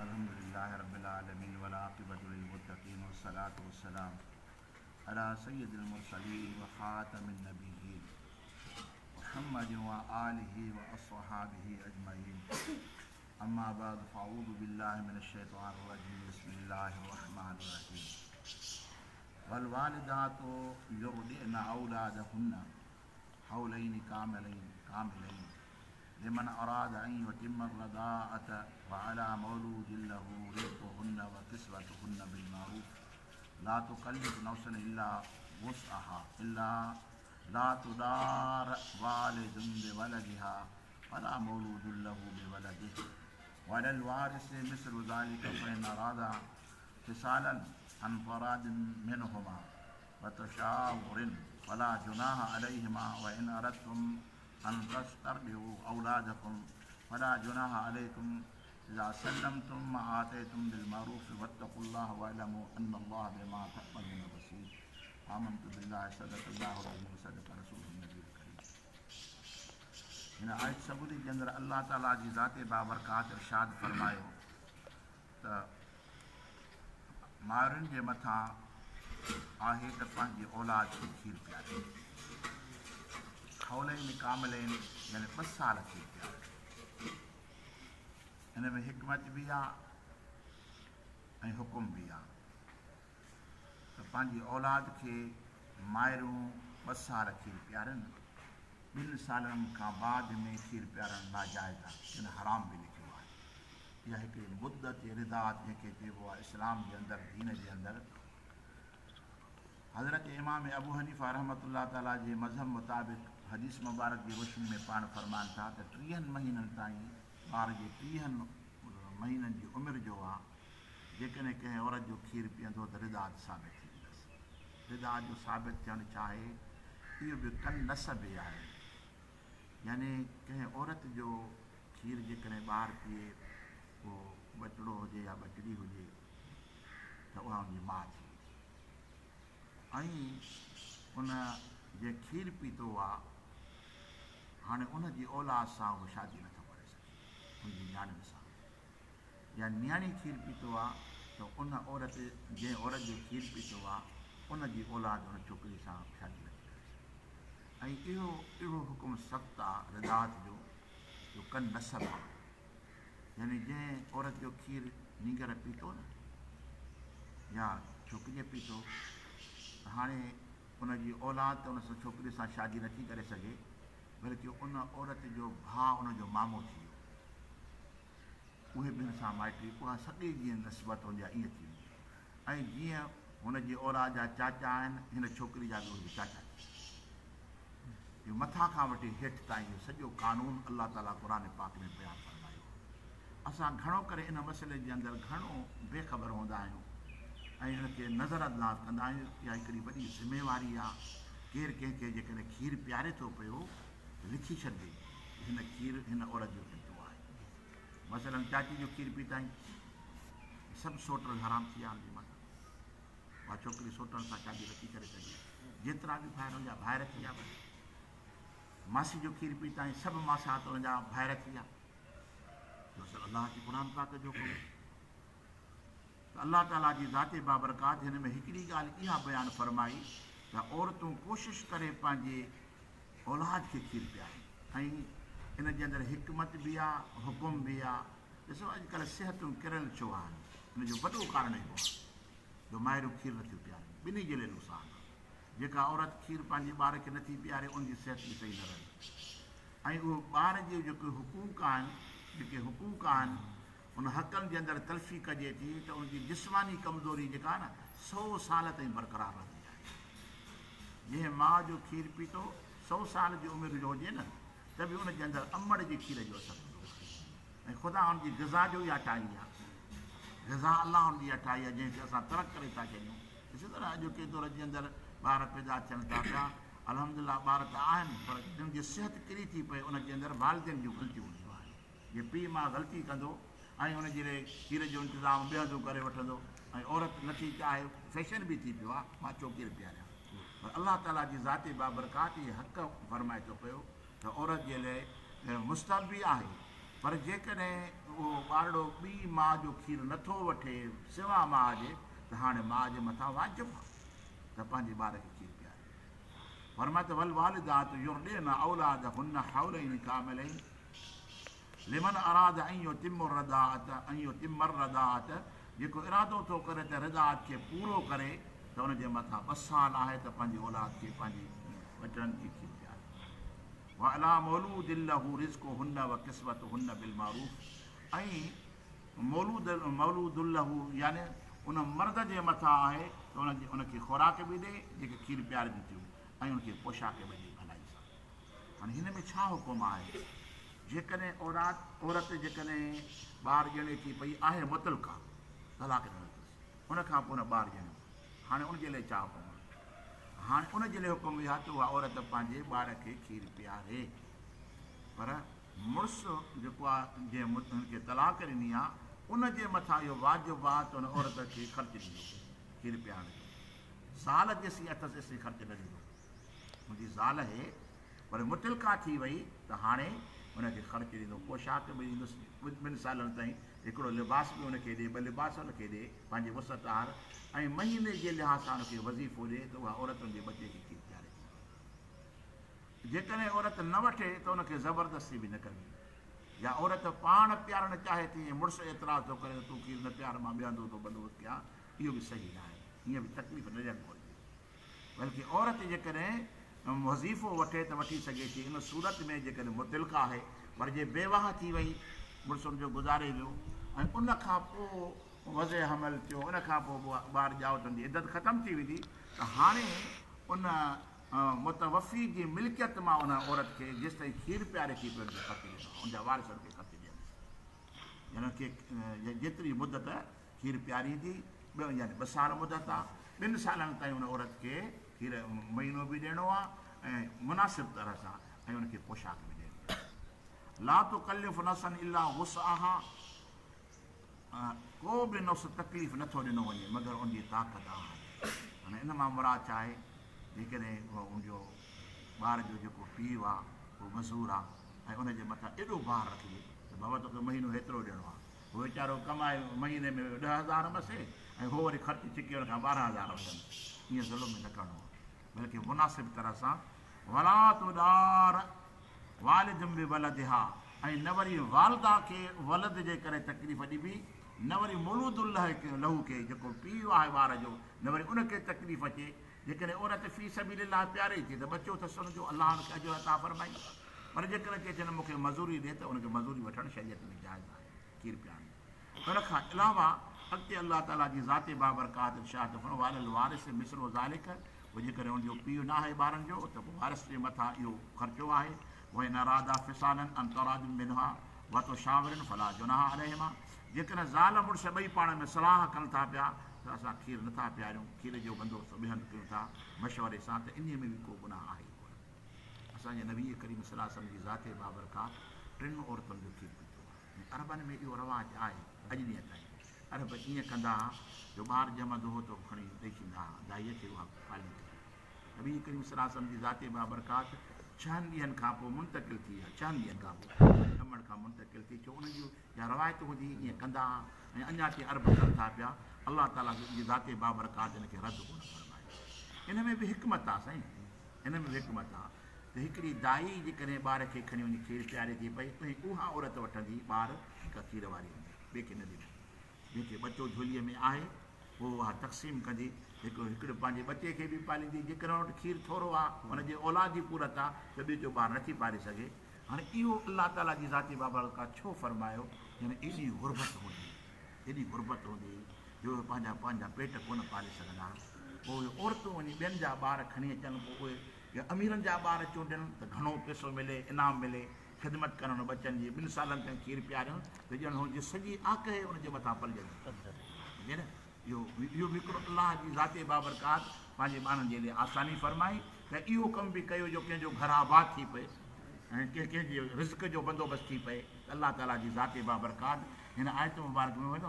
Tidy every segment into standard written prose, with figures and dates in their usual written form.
الحمد لله رب العالمين والعاقبة للمتقين والصلاة والسلام على سيد المرسلين وخاتم النبيين محمد وآله وأصحابه أجمعين أما بعد فأعوذ بالله من الشيطان الرجيم بسم الله الرحمن الرحيم والوالدات يرضعن أولادهن حولين كاملين كاملين لمن أراد أن يتم الرضاعة وعلى مولود له رزقهن وكسوتهن بالمعروف لا تكلف نفسا إلا وسعها إلا لا تدار والد بولدها ولا مولود له بولده وعلى الوارث مثل ذلك فإن أراد فصالا عن فراد منهما وتشاور فلا جناح عليهما وإن أردتم أن تسترضعوا أولادكم فلا جناح عليكم إذا سلمتم ما آتيتم بالمعروف واتقوا الله واعلموا أن الله بما تعملون بصير آمنت بالله صدق الله العظيم وصدق رسوله النبي الڪريم هن آيت سڳوري جي اندر الله تعالي جي ذات بابرڪات ارشاد فرمايو ته مائرن جي مٿان آهي ته پنهنجي اولاد کي کير پيارين. حولين ڪاملين يعني ٻه سال کير پيارين. ان ۾ حڪمت به آ ۽ حڪم به آ ته پنهنجي اولاد کي مائرون ٻه سال کير پيارين. ٻن سالن کان بعد ۾ کير پيارڻ ناجائز آ، ڪن حرام به لکيو آهي. اها هڪڙي مدت رضاعت جنهن کي چئبو آهي اسلام جي اندر دين جي اندر حضرت امام ابو حنيفه رحمة الله تعالٰي جي مذهب مطابق حديث مبارڪ جي روشني ۾ پاڻ فرمائن ٿا ته ٽيهن مهينن تائين ٻار جي ٽيهن مهينن جي عمر جو آ جيڪڏهن ڪنهن عورت جو کير پيئندو ته رضاعت ثابت ٿي ويندس. رضاعت جو ثابت ٿيڻ ڇا آهي؟ اهو به ڪن نسب ئي آهي يعني ڪنهن عورت جو کير جيڪڏهن ٻار پيئي اهو ٻچڙو هجي يا ٻچڙي هجي ته اها ان جي ماء ٿي ويندي ۽ ان جنهن کير پيتو آ هاڻي ان جي اولاد سان اهو شادي نٿو ڪري سگهي ان جي نياڻين سان يا نياڻي کير پيتو آ ته ان عورت جنهن عورت جو کير پيتو آ ان جي اولاد ان ڇوڪري سان شادي نٿي ڪري سگهي ۽ اهو اهڙو حڪم سخت آ رضاعت جو جو ڪن نسب آ يعني جنهن عورت جو کير نينگر پيتو نه يا ڇوڪريء پيتو ته هاڻي ان جي اولاد ته ان سان ڇوڪري سان شادي نٿي ڪري سگهي بلڪه ان عورت جو ڀاء ان جو مامو ٿي ويو اهي به هن سان مائٽي اها سڳي جيئن نسبت هوندي آهي ائين ٿي ويندي ۽ جيئن هن جي اولاد جا چاچا آهن هن ڇوڪري جا به اهي به چاچا ٿي ويندا. اهو مٿان کان وٺي هيٺ تائين اهو سڄو قانون الله تعاليٰ قرآن پاڪ ۾ بيان فرمايو آهي. اسان گهڻو ڪري ان مسئلي جي اندر گهڻو بي خبر هوندا آهيون ۽ ان کي نظر انداز ڪندا آهيون. اها هڪڙي وڏي ذميواري آهي. ڪير ڪنهن کي جيڪڏهن کير پياري ٿو پيو ته لکي ڇڏجي ته هن کير هن عورت جو پيتو آهي. مثلاً چاچي جو کير پيتائين ته سڀ سوٽ حرام ٿي ويا هن جي مٿان. اها ڇوڪري سوٽن سان شادي نٿي ڪري سگهي. جيترا به ڀائر هن جا ڀائر ٿي ويا بس. ماسي جو کير پيتائين سڀ ماسات هن جا ڀائر ٿي ويا. جو اصل الله جي قرآن پاڪ جو حڪم ته الله تعاليٰ جي ذات بابرڪات هن ۾ هڪڙي ڳالهه اها بيان فرمائي ته عورتون ڪوشش ڪري پنهنجي اولاد کي کير پيارين ۽ ان جي اندر حڪمت به آ حڪم به آ. ڏسو اڄڪلهه صحتون ڪريل ڇو آهن ان جو وڏو ڪارڻ اهو آهي جو مائرون کير نٿيون پيارين ٻنهي جي لاء نقصان آ جيڪا عورت کير پنهنجي ٻار کي نٿي پياري ان جي صحت به صحيح نه رهندي ۽ اهو ٻار جي جيڪي حقوق آهن جيڪي حقوق آهن ان حقن جي اندر تلفي ڪجي ٿي ته ان جي جسماني ڪمزوري جيڪا آهي نه سئو سال تائين برقرار رهندي آهي. جنهن ماء جو کير پيتو سئو سال جي عمر جو هجي نه ته به ان جي اندر امڙ جي کير جو اثر هوندو آهي ۽ خدا ان جي غذا جو اها ٺاهي آهي. غذا الله ان جي اها ٺاهي آهي جنهن کي اسان ترڪ ڪري ٿا ڇڏيون. ڏسو ته نه اڄوڪي دور جي اندر ٻار پيدا ٿين ٿا پيا الحمدلله ٻار ته آهن پر جن جي صحت ڪري ٿي پئي ان جي اندر والدين جون غلطيون هونديون آهن. جي پيء ماء غلطي ڪندو ۽ ان جي لئي کير جو انتظام ٻئي هنڌون ڪري وٺندو ۽ عورت نٿي چاهي فيشن به ٿي پيو آ مان ڇو کير پياريان پر الله تعالي جي ذات بابرڪات هي حق فرمائي ٿو پيو ته عورت جي لئي مستحب به آهي. پر جيڪڏهن اهو ٻارڙو ٻي ماء جو کير نٿو وٺي سوا ماء جي ته هاڻي ماء جي مٿان واجب آهي ته پنهنجي ٻار کي کير پياري. فرمايو ته والوالدات يرضعن اولادهن حولين ڪاملين لمن اراد ان يتم الرضاعة ان يتم الرضاعة جيڪو ارادو ٿو ڪري ته رضاعت کي پورو ڪري ته ان جي مٿان ٻه سال آهي ته پنهنجي اولاد کي پنهنجي ٻچڙن کي کير پياري. وعلي مولود له رزقهن وڪسوتهن بالمعروف ۽ مولود مولود له يعني ان مرد جي مٿان آهي ته ان جي ان کي خوراڪ به ڏي جيڪي کير پيارين ٿيون ۽ ان کي پوشاڪ به ڏي ڀلائي سان. هاڻي هن ۾ ڇا حڪم آهي؟ جيڪڏهن اورات عورت جيڪڏهن ٻار ڄڻي ٿي پئي آهي مطلقه طلاق ڏنل اٿس ان کان پوء ان ٻار ڄڻيو هاڻي ان جي لاء ڇا حڪم آهي؟ هاڻي ان جي لاء حڪم اهو آهي ته اها عورت پنهنجي ٻار کي کير پياري پر مڙس جيڪو آهي جنهن هن کي طلاق ڏني آهي ان جي مٿان اهو واجب آهي ته ان عورت کي خرچ ڏيندو کير پيارڻ جو زال جيسين اٿس ايسين خرچ نه ڏيندو منهنجي زال اهي پر مطلقه ٿي وئي ته هاڻي ان کي خرچ ڏيندو پوشاڪ به ڏيندس ٻن سالن تائين هڪڙو لباس به ان کي ڏي ٻه لباس ان کي ڏي پنهنجي وسعت آهر ۽ مهيني جي لحاظ سان ان کي وظيفو ڏي ته اها عورت ان جي ٻچي کي کير پياري ٿي. جيڪڏهن عورت نه وٺي ته ان کي زبردستي به نه ڪبي يا عورت پاڻ پيارڻ چاهي ٿي ۽ مڙس اعتراض ٿو ڪري ته تون کير نه پيار مان ٻئي هنڌ ٿو بندوبست ڪيان اهو به صحيح نه آهي ائين به تڪليف نه ڏيڻ گهرجي بلڪه عورت جيڪڏهن وظيفو وٺي ته وٺي سگهي ٿي ان صورت ۾ جيڪڏهن مطلقه آهي پر جي بيواهه ٿي وئي مڙس ان جو گذاري ويو ۽ ان کان پوء وضع حمل ٿيو ان کان پوء ٻار ڄائو ته ان جي عدت ختم ٿي ويندي ته هاڻي ان متوفي جي ملڪيت مان ان عورت کي جيستائين کير پياري ٿي پئي ان کي خرچ ڏيڻو آهي ان جا وارث ان کي خرچ ڏين يعني ان کي جيتري مدت کير پياريندي ٻه يعني ٻه سال مدت آهي ٻن سالن تائين ان عورت کي کير مهينو به ڏيڻو آهي ۽ مناسب طرح سان ۽ ان کي پوشاڪ به ڏيڻي آهي لا تڪلف نفسا الا وسعها ڪو به نفس تڪليف نه ٿو ڏنو وڃي مگر ان جي طاقت آهر. هاڻي ان مان مراد ڇا آهي؟ جيڪڏهن ان جو ٻار جو جيڪو پيء آهي اهو مزور آهي ۽ ان جي مٿان ايڏو بار رکجي ته بابا توکي مهينو هيترو ڏيڻو آهي. هو ويچارو ڪمائي مهيني ۾ 10,000 مسي ۽ هو وري خرچ ڇڪي ان کان 12,000 وٺن. ائين ظلم نه ڪرڻو آهي بلڪه مناسب طرح سان ولا تضار والد بولدها ۽ نه وري والده کي ولد جي ڪري تڪليف ڏبي، نه وري مولود له کي جيڪو پيء آهي ٻار جو نه وري ان کي تڪليف اچي، جيڪڏهن عورت في سبيل الله پياري ٿي ته ٻچو اٿس ان جو الله ان کي اجر عطا فرمائي پر جيڪڏهن چئي ٿي نه مون کي مزوري ڏي ته ان کي مزوري وٺڻ شريعت ۾ جائز آهي کير پيارڻ جو. ان کان علاوه اڳتي الله تعاليٰ جي ذات بابرڪات ارشاد فرمايو وعلي الوارث مثل ذلک پوء جيڪڏهن ان جو پيء نه آهي ٻارن جو ته پوء وارث جي مٿان اهو خرچو آهي، وان ارادا فصالا عن تراض منهما وتشاور فلا جناح عليهما جيڪڏهن زال مڙس ٻئي پاڻ ۾ صلاح ڪن ٿا پيا ته اسان کير نه ٿا پياريون، کير جو بندوبست ٻئي هنڌ ڪيون ٿا مشوري سان ته انهيء ۾ به ڪو گناهه آهي ئي ڪونه. اسان جي نبي ڪريم صلي الله عليه وسلم جي ذات بابرڪات ٽن عورتن جو کير پيتو آهي ۽ عربن ۾ اهو رواج آهي اڄ ڏينهن تائين. عرب ائين ڪندا ها جو ٻار ڄمندو هو ته کڻي ڏئي ڇڏيندا ها دائيء کي اها پاليندي هئي. نبي ڪريم صلي الله عليه وسلم جي ذات بابرڪات ڇهن ڏينهن کان پوء منتقل ٿي ها ڇهن ڏينهن کان پوء ڄمڻ کان منتقل ٿي ڇو انهن جون اها روايت هوندي هئي ائين ڪندا ها ۽ اڃا تائين عرب ڪن ٿا پيا الله تعاليٰ جي ذات بابرڪات ان کي رد ڪونه فرمايو. ان ۾ به حڪمت آ سائين ان ۾ به حڪمت آ ته هڪڙي دائي جيڪڏهن ٻار کي کڻي وڃي کير پياري ٿي پئي ۽ اها عورت وٺندي ٻار جيڪا کير واري هوندي. ٻئي کي نه ڏبي. جنهن کي ٻچو جهوليء ۾ آهي، پوء اها تقسيم ڪندي، هڪڙو هڪڙو پنهنجي ٻچي کي به پاليندي، جيڪڏهن ان وٽ کير ٿورو آهي، ان جي اولاد جي پورت آهي ته ٻئي جو ٻار نٿي پالي سگهي. هاڻي اهو الله تعاليٰ جي ذات بابرڪات ڇو فرمايو؟ يعني ايڏي غربت هوندي هئي، ايڏي غربت هوندي هئي جو اهي پنهنجا پنهنجا پيٽ ڪونه پالي سگهندا ها، پوء اهي عورتون وڃي ٻين جا ٻار کڻي اچن، پوء اهي اميرن جا ٻار چونڊين ته گهڻو پئسو ملي، انعام ملي. خدمت ڪرڻ ٻچن جي ٻن سالن تائين کير پياريون ته ڄڻ هن جي سڄي آڪهه ان جي مٿان پلجندي سمجهي نه اهو اهو به هڪڙو الله جي ذات بابرڪات پنهنجي ٻانهن جي لئي آساني فرمائي ته اهو ڪم به ڪيو جو ڪنهن جو گهر آباد ٿي پئي ۽ ڪنهن ڪنهن جي رزق جو بندوبست ٿي پئي ته الله تعالي جي ذات بابرڪات هن آيت مبارڪ ۾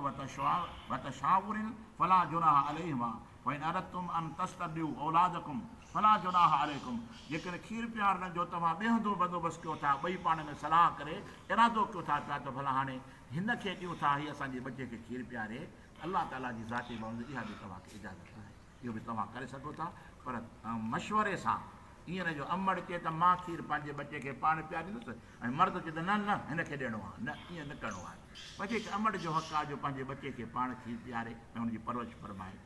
وتشاور فلا جناح عليهما وان اردتم ان تسترضعوا اولادڪم فلا جناح عليڪم جيڪڏهن کير پيارڻ جو توهان ٻئي هنڌون بندوبست ڪيو ٿا، ٻئي پاڻ ۾ صلاح ڪري ارادو ڪيو ٿا پيا ته ڀلا هاڻي هن کي ڏيون ٿا هي اسان جي ٻچي کي کير پياري ته الله تعاليٰ جي ذات باوجود اها به توهان کي اجازت آهي اهو به توهان ڪري سگهو ٿا پر مشوري سان ائين نه جو امڙ چئي ته مان کير پنهنجي ٻچي کي پاڻ پياريندس ۽ مرد چئي ته نه نه هن کي ڏيڻو آهي نه ائين نه ڪرڻو آهي بلڪه امڙ جو حق آهي جو پنهنجي ٻچي کي پاڻ کير پياري ۽ ان جي پرورش فرمائي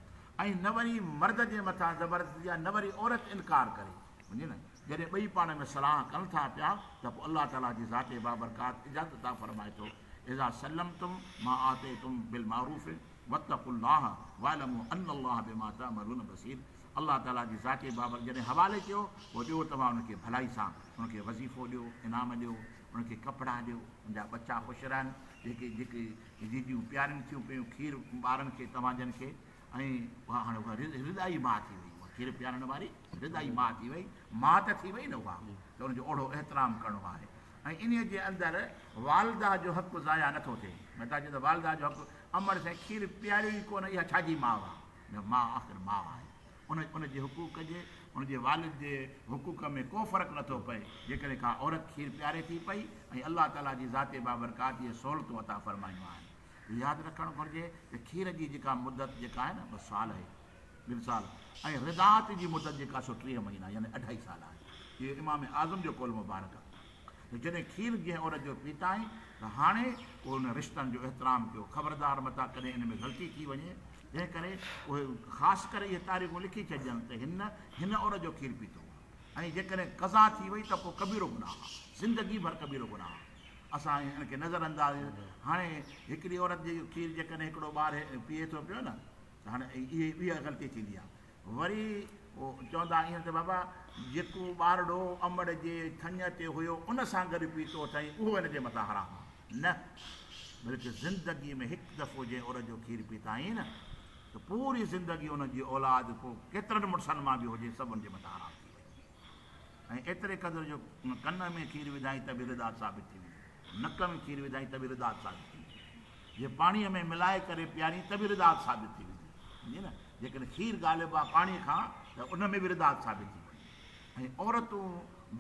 ۽ نه وري مرد جي مٿان زبردستي يا نه وري عورت انڪار ڪري سمجهي نه جڏهن ٻئي پاڻ ۾ صلاح ڪن ٿا پيا ته پوء الله تعالي جي ذات بابرڪات اجازت عطا فرمائي ٿو اذا سلمتم ما آتيتم بالمعروف واتقوا الله واعلموا ان الله بما تعملون بصير الله تعالي جي ذات بابر جڏهن حوالي ڪيو پوء ڏيو توهان ان کي ڀلائي سان ان کي وظيفو ڏيو انعام ڏيو ان کي ڪپڙا ڏيو ان جا ٻچا خوش رهن جيڪي جيڪي جيجيون پيارين ٿيون پيون کير ٻارن کي توهان جن کي ۽ اها هاڻي اها رضائي ماء ٿي وئي اها کير پيارڻ واري رضائي ماء ٿي وئي ماء ته ٿي وئي نه اها ته ان جو اوڙو احترام ڪرڻو آهي ۽ انهيء جي اندر والده جو حق ضايع نٿو ٿئي متان چئي ته والده جو حق امڙ سائين کير پياريو ئي ڪونه اها ڇا جي ماء آهي نه ماء آخر ماء آهي ان ان جي حقوق جي ان جي والد جي حقوق ۾ ڪو فرق نٿو پئي جيڪڏهن ڪا عورت کير پياري ٿي پئي ۽ الله تعاليٰ جي ذات بابرڪات اهي سهولتون عطا فرمايون آهن اهو ياد رکڻ گهرجي ته کير جي جيڪا مدت جيڪا آهي نه ٻه سال آهي ٻن سال ۽ رضاعت جي مدت جيڪا سو 30 مهينا يعني اڍائي سال آهي اهو امام اعظم جو قول مبارڪ آهي ته جڏهن کير جنهن عورت جو پيتائين ته هاڻي اهو ان رشتن جو احترام ڪيو خبردار متان ڪڏهن ان ۾ غلطي ٿي وڃي تنهن ڪري اهي خاص ڪري اهي تاريخون لکي ڇڏجن ته هن هن عورت جو کير پيتو ۽ جيڪڏهن قضا ٿي وئي ته پوء ڪبيرو گناهه آهي زندگي ڀر ڪبيرو گناهه آهي اسان ان کي نظر انداز هاڻي هڪڙي عورت جي کير جيڪڏهن هڪڙو ٻار پيئي ٿو پيو نه ته هاڻي اهي اها غلطي ٿيندي آهي وري چوندا آهن ته بابا جيڪو ٻارڙو امڙ جي ٿڃ تي هيو ان سان گڏ پيتو اٿائين اهو هن جي مٿان حرام آهي نه بلڪه زندگي ۾ هڪ دفعو جنهن عورت جو کير پيتائين نه ته پوري زندگي ان جي اولاد پوء ڪيترن مڙسن مان به هجي سڀ ان جي مٿان حرام ٿي وئي ۽ ايتري قدر جو ڪن ۾ کير وڌائين ته به رضاعت ثابت ٿي ويندي نڪ ۾ کير وڌائين ته به رضاعت ثابت ٿي ويندي جي پاڻيء ۾ ملائي ڪري پيارين ته به رضاعت ثابت ٿي ويندي سمجهي نه جيڪڏهن کير غالب آهي پاڻيء کان ته ان ۾ به رضاعت ثابت ٿي وڃي ۽ عورتون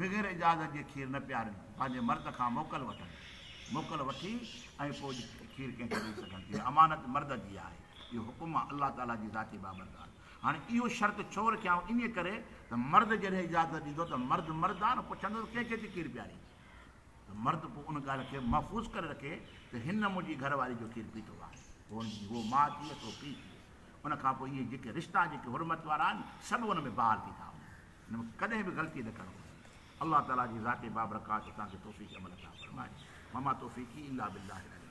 بغير اجازت جي کير نه پيارين پنهنجي مرد کان موڪل وٺن موڪل وٺي ۽ پوء کير ڪنهن کي ڏئي سگهن ٿيون امانت مرد جي آهي اهو حڪم آهي الله تعاليٰ جي ذات بابرڪات هاڻي اهو شرط ڇو رکيائون انهيء ڪري ته مرد جڏهن اجازت ڏيندو ته مرد مرد آهي نه پڇندو ته ڪنهن کي ٿي کير پيارين ته مرد پوء ان ڳالهه کي محفوظ ڪري رکي ته هن منهنجي گهر واري جو کير پيتو آهي پوء ان جي هوء ماء ٿيس هو پيء ٿيس ان کان پوء اهي جيڪي رشتا جيڪي حرمت وارا آهن سڀ ان ۾ بحال ٿي ٿا وڃن ان ۾ ڪڏهن به غلطي نه ڪرڻ گهرجي الله تعاليٰ جي ذات بابرڪات اسان کي توفيق عمل عطا فرمائي وما توفيقي الا بالله العلي.